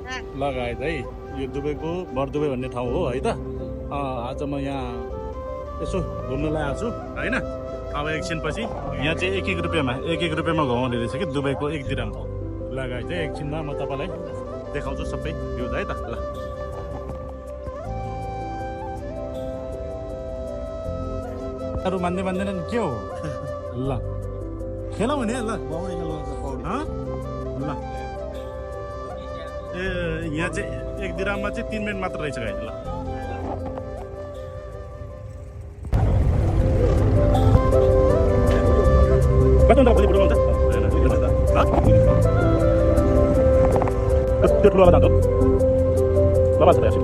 ल गाइज है यो दुबईको बरदुबई भन्ने ठाउँ हो है त। आज म यहाँ यसो घुम्न आएको छु होइन। अब एकछिनपछि यहाँ चाहिँ एक एक रुपियाँमा घुमाउने रहेछ कि दुबईको 1 दिरहम। ल गाइज है एकछिनमा म तपाईँलाई देखाउँछु सबै भ्यूज है त। ल मान्दैन के हो ल खेलौँ भने ल ल ए यहाँ चाहिँ 1 दिरहममा चाहिँ 3 मिनट मात्र रहेछ गाइज। ल कति हुन्छ भोलि बुढो हुन्छ त्यो ठुलो जान्छ बाबा छ यार।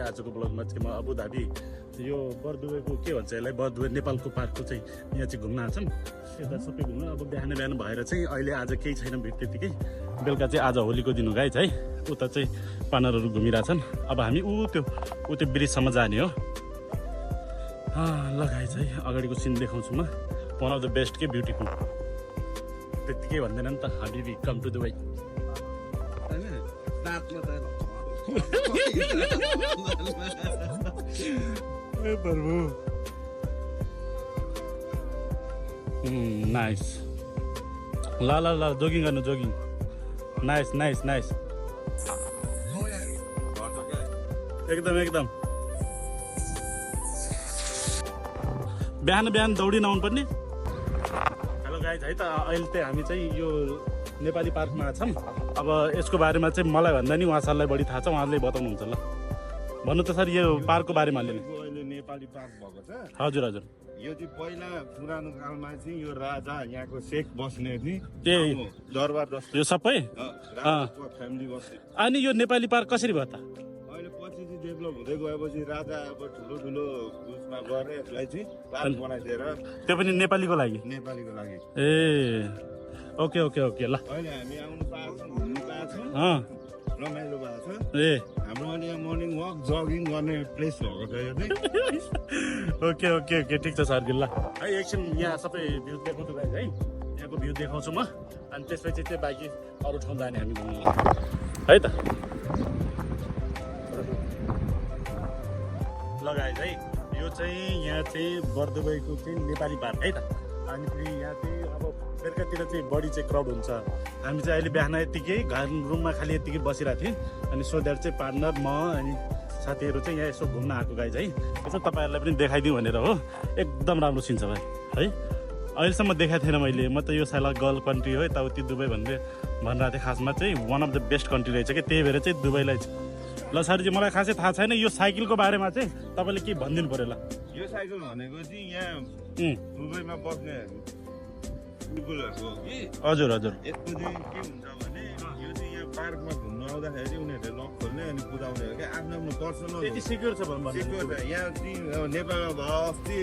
आजको ब्लगमा चाहिँ म अबुधाबी यो बरदुबईको के भन्छ यसलाई बरदुबई नेपालको पार्कको चाहिँ यहाँ चाहिँ घुम्न आछौँ। यता सबै घुम्नु अब बिहान भएर चाहिँ अहिले आज केही छैन भिड त्यतिकै। बेलुका चाहिँ आज होलीको दिन हो गाइज है। उता चाहिँ पार्टनरहरू घुमिरहेछन्। अब हामी त्यो ब्रिजसम्म जाने हो। ल गाइज है अगाडिको सिन देखाउँछु म। वान अफ द बेस्ट के ब्युटिफुल त्यतिकै भन्दैन नि त। हाबिबी कम टु दुबई प्रभु नाइस। ल ल ल जोगिङ गर्नु जोगिङ। नाइस नाइस नाइस एकदम बिहान दौडिन आउनु पर्ने। हेलो गाइज है त अहिले चाहिँ हामी चाहिँ यो नेपाली पार्कमा छौँ। अब यसको बारेमा चाहिँ मलाई भन्दा नि उहाँ सरलाई बढी थाहा छ। उहाँले बताउनुहुन्छ। ल भन्नु त सर यो पार्कको बारेमा अलिअलि। अहिले नेपाली पार्क भएको छ। हजुर हजुर यो चाहिँ पहिला पुरानो कालमा चाहिँ यो राजा यहाँको शेख बस्ने थिए। ए दरबार जस्तो यो सबै फ्यामिली बस्ने। अनि यो नेपाली पार्क कसरी भयो त? अहिले पछि चाहिँ डेभलप हुँदै गएपछि राजा अब ठुलो उसमा गएर यसलाई चाहिँ पार्क बनाइदिएर त्यो पनि नेपालीको लागि ए ओके ओके ओके ल अहिले हामी आउनु पाएको छौँ, घुम्नु पाएको छौँ, रमाइलो भएको छ। ए हाम्रो अहिले यहाँ मर्निङ वक जगिङ गर्ने प्लेस भएको छ यो चाहिँ। ओके ओके ओके ठिक छ सर ल है एकछिन यहाँ सबै भ्यू देखाउँछु गाइज है। यहाँको भ्यू देखाउँछु म। अनि त्यसपछि चाहिँ बाँकी अरू ठाउँ जाने हामी घुम्नु है त। ल गाइज है यो चाहिँ यहाँ चाहिँ बरदुबईको चाहिँ नेपाली पार्क है त। अनि फेरि यहाँ चाहिँ अब बेलुकातिर चाहिँ बढी चाहिँ क्राउड हुन्छ। हामी चाहिँ अहिले बिहान यत्तिकै घर रुममा खालि यत्तिकै बसिरहेको थियौँ। अनि सो द्याट चाहिँ पार्टनर म अनि साथीहरू चाहिँ यहाँ यसो घुम्न आएको गाइज है। यसो तपाईँहरूलाई पनि देखाइदिउँ भनेर हो। एकदम राम्रो सिन छ भाइ है। अहिलेसम्म देखाएको थिएन मैले। म त यो साला गल्फ कन्ट्री हो यताउति दुबई भनिरहेको थिएँ। खासमा चाहिँ one of the best country रहेछ कि त्यही भएर चाहिँ दुबईलाई ल सरजी मलाई खासै थाहा छैन यो साइकलको बारेमा चाहिँ तपाईँले के भनिदिनु पऱ्यो। ल यो साइकल भनेको चाहिँ यहाँ दुबईमा बस्ने पिपुलहरूको हो कि। हजुर हजुर यसको चाहिँ के हुन्छ भने यो चाहिँ यहाँ पार्कमा घुम्न आउँदाखेरि उनीहरूले लक खोल्ने अनि कुदाउने हो क्या। आफ्नो आफ्नो पर्सनल त्यति सिक्योर छ सिक्योर छ। यहाँ चाहिँ नेपालमा भयो अस्ति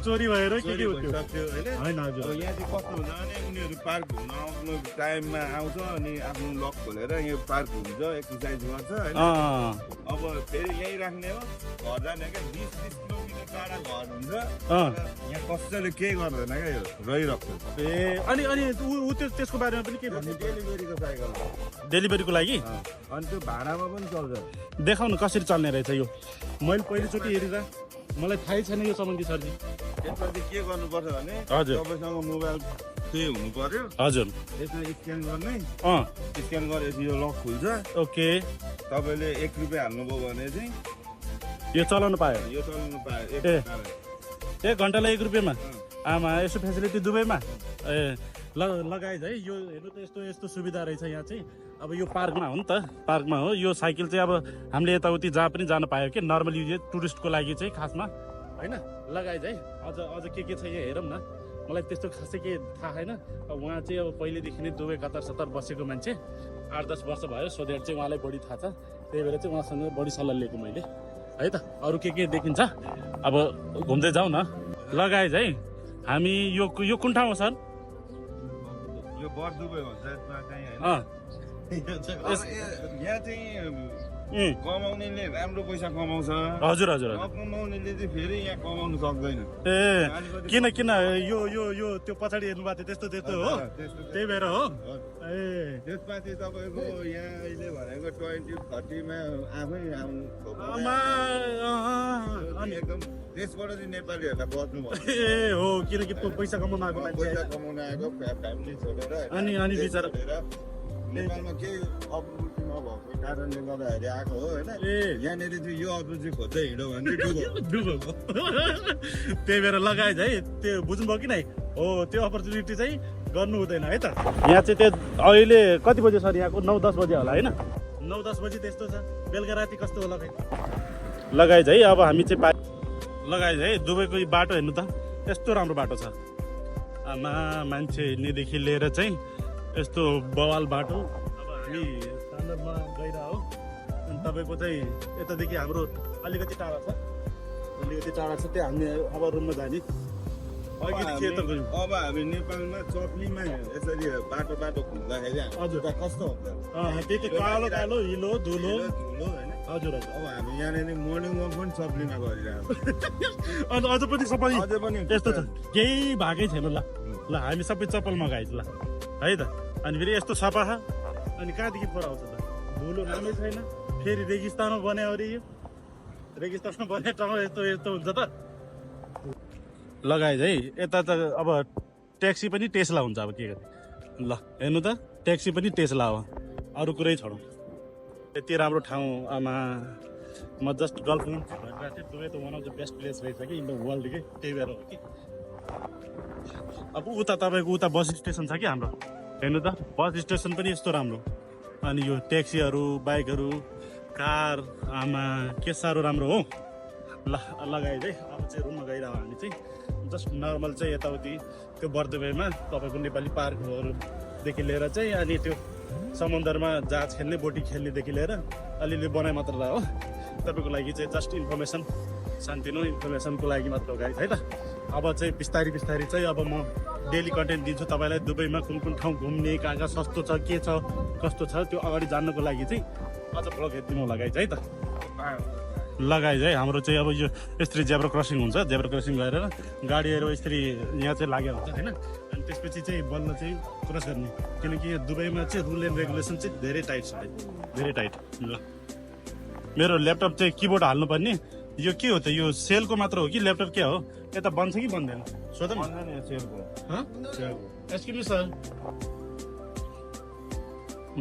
चोरी भएर के सक्यो होइन। हजुर यहाँ चाहिँ कस्तो हुन्छ भने उनीहरू पार्क घुम्न आउनु टाइममा आउँछ अनि आफ्नो लक खोलेर यो पार्क घुम्छ एक्सर्साइज गर्छ होइन। अब फेरि यहीँ राख्ने हो घर जाने क्या। 20-30 किलोमिटर टाढा घर हुन्छ यहाँ कसैले केही गर्दैन क्या। यो रहिरहेको ए अनि अनि ऊ त्यसको बारेमा पनि के भन्नु? डेलिभरीको साइकल डेलिभरीको लागि अनि त्यो भाडामा पनि चल्छ। देखाउनु कसरी चल्ने रहेछ यो। मैले पहिलोचोटि हेरेर मलाई थाहै छैन यो सम्बन्धी सरजी। यसमा चाहिँ के गर्नुपर्छ भने हजुर तपाईँसँग मोबाइल त्यही हुनु पर्यो। हजुर यसमा स्क्यान गर्ने स्क्यान गरेपछि यो लक खुल्छ। ओके तपाईँले 1 रुपियाँ हाल्नुभयो भने चाहिँ यो चलाउनु पायो। यो चलाउनु पायो। 1 घन्टालाई 1 रुपियाँमा आमा यस्तो फेसिलिटी दुबईमा ए लगाएछ है। यो हेर्नु त यस्तो सुविधा रहेछ यहाँ चाहिँ। अब यो पार्कमा हो नि त पार्कमा हो यो साइकल चाहिँ। अब हामीले यताउति जहाँ पनि जान पायो कि नर्मली यो टुरिस्टको लागि चाहिँ खासमा होइन। लगाएछ है अझ के छ यहाँ हेरौँ न। मलाई त्यस्तो खासै के थाहा छैन। उहाँ चाहिँ अब पहिलेदेखि नै दुबई कतार बसेको मान्छे 8-10 वर्ष भयो। सो द्याट चाहिँ उहाँलाई बढी थाहा छ। त्यही भएर चाहिँ उहाँसँग बढी सल्लाह लिएको मैले है त। अरू के देखिन्छ अब घुम्दै जाउँ न। लगाएछ है हामी यो कुन ठाउँ हो सर? यो बरदुबई भन्छ यसमा चाहिँ हैन। यहाँ चाहिँ कमाउनेले राम्रो पैसा कमाउँछ, हजुर हजुर हजुर नकमाउनेले चाहिँ फेरि यहाँ कमाउनु सक्दैन। ए किन किन यो यो यो त्यो पछाडि हेर्नु भएको थियो त्यस्तो हो त्यही भएर हो ए त्यसपछि तपाईँको यहाँ अहिले भनेको 20-30 आफै आउनु आमा अनि एकदम त्यसबाट चाहिँ नेपालीहरूलाई बच्नु भयो। ए हो किनकि पैसा कमाउन आएको मान्छे पैसा कमाउन आएको फ्यामिली छोडेर अनि बिचरा नेपालमा केही अभिरुचि नभएको कारणले गर्दाखेरि आएको हो होइन। ए यहाँनिर चाहिँ यो अभिरुचि खोज्दै हिँड्यो भने चाहिँ डुबेको त्यही भएर लगाएछ है त्यो बुझ्नुभयो कि नै हो त्यो अपर्च्युनिटी चाहिँ गर्नु हुँदैन है त। यहाँ चाहिँ त्यो अहिले कति बजे सर यहाँको 9-10 बजे होला होइन 9-10 बजे त्यस्तो छ बेलुका राति कस्तो होला खै लगाएछ है। अब हामी चाहिँ लगाएछ है दुबईको बाटो हेर्नु त यस्तो राम्रो बाटो छ आमा मान्छे हिँड्नेदेखि लिएर चाहिँ यस्तो बवाल बाटो। अब हामी सान्दरमा गइरह हो अनि तपाईँको चाहिँ यतादेखि हाम्रो अलिकति टाढा छ त्यो हामी अब रुममा जाने अब हामी नेपालमा चप्लीमा यसरी बाटो घुम्दाखेरि हजुर कस्तो हुन्छ त्यति कालो कालो हिलो धुलो धुलो होइन। हजुर अब हामी यहाँनिर मोर्निङ वक पनि चप्लीमा गरिरहेको अनि अझ पनि सबै अझै पनि यस्तो छ केही भागै छैन ल हामी सबै चप्पल मगाएछ ल है त। अनि फेरि यस्तो सफा अनि कहाँदेखि फोहोर आउँछ त धुलो नामै छैन फेरि रेगिस्तानमा बनायो अरे यो रेगिस्तानमा बनाएको ठाउँमा यस्तो हुन्छ त लगाएछ है। यता त अब ट्याक्सी पनि टेस्ला हुन्छ अब के गर्ने ल हेर्नु त ट्याक्सी पनि टेस्ला हो अरू कुरै छोडौँ यति राम्रो ठाउँ आमा म जस्ट गर्लफ्रेन्ड भनिरहेको थिएँ दुबई त one of the best place रहेछ कि इन द वर्ल्डकै त्यही भएर हो कि। अब उता तपाईँको उता बस स्टेसन छ कि हाम्रो हेर्नु त बस स्टेसन पनि यस्तो राम्रो अनि यो ट्याक्सीहरू बाइकहरू कार आमा के साह्रो राम्रो हो ल लगाएछ है। अब चाहिँ रुममा गइरह हामी चाहिँ जस्ट नर्मल चाहिँ यताउति त्यो बर्दुबेमा तपाईँको नेपाली पार्कहरूदेखि लिएर चाहिँ अनि त्यो समुद्रमा जहाज खेल्ने बोटी खेल्नेदेखि लिएर अलिअलि बनाइ मात्र हो तपाईँको लागि चाहिँ जस्ट इन्फर्मेसन सानोतिनो इन्फर्मेसनको लागि मात्र हो गाइस है त। अब चाहिँ बिस्तारी चाहिँ अब म डेली कन्टेन्ट दिन्छु तपाईँलाई दुबईमा कुन कुन ठाउँ घुम्ने कहाँ कहाँ सस्तो छ के छ कस्तो छ त्यो अगाडि जान्नको लागि चाहिँ अझ ब्लग हेरिदिनु लगाइज है त लगाइज है। हाम्रो चाहिँ अब यो यसरी जेब्रा क्रसिङ हुन्छ जेब्रा क्रसिङ गरेर गाडीहरू यसरी यहाँ चाहिँ लागेको हुन्छ होइन अनि त्यसपछि चाहिँ बल्ल चाहिँ क्रस गर्ने किनकि यहाँ दुबईमा चाहिँ रुल एन्ड रेगुलेसन चाहिँ धेरै टाइट छ धेरै टाइट। ल मेरो ल्यापटप चाहिँ किबोर्ड हाल्नुपर्ने यो के हो त यो सेलको मात्र हो कि ल्यापटप के हो यता बन्छ कि बन्दैन सोध एक्सक्युज सर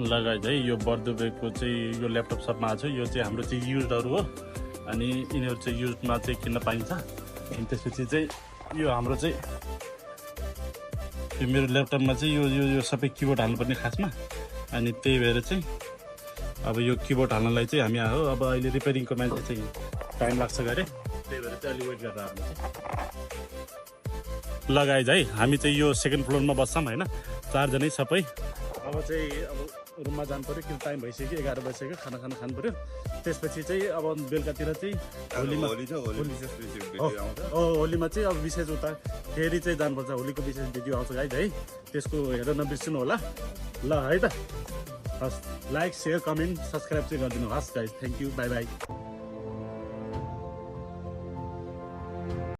लगाइज है। यो बर्दुबेको चाहिँ यो ल्यापटप सपमा आएको छ यो चाहिँ हाम्रो चाहिँ युजहरू हो अनि यिनीहरू चाहिँ युजमा चाहिँ किन्न पाइन्छ अनि त्यसपछि चाहिँ यो हाम्रो चाहिँ यो मेरो ल्यापटपमा चाहिँ यो सबै किबोर्ड हाल्नुपर्ने खासमा अनि त्यही भएर चाहिँ अब यो किबोर्ड हाल्नलाई चाहिँ हामी आयो अब अहिले रिपेयरिङको मान्छे चाहिँ टाइम लाग्छ गरे त्यही भएर चाहिँ अलि वेट गरेर हामी लगाइज है। हामी चाहिँ यो सेकेन्ड फ्लोरमा बस्छौँ होइन 4 जनै सबै अब चाहिँ अब रुममा जानु पऱ्यो किन टाइम भइसक्यो 11 बजिसक्यो खाना खानु पऱ्यो त्यसपछि चाहिँ अब बेलुकातिर चाहिँ होलीमा चाहिँ अब विशेष उता फेरि चाहिँ जानुपर्छ होलीको विशेष भिडियो आउँछ गाइज है त्यसको हेरेर नबिर्सिनु होला ल है त हस् लाइक सेयर कमेन्ट सब्सक्राइब चाहिँ गरिदिनु हस् guys thank you by by.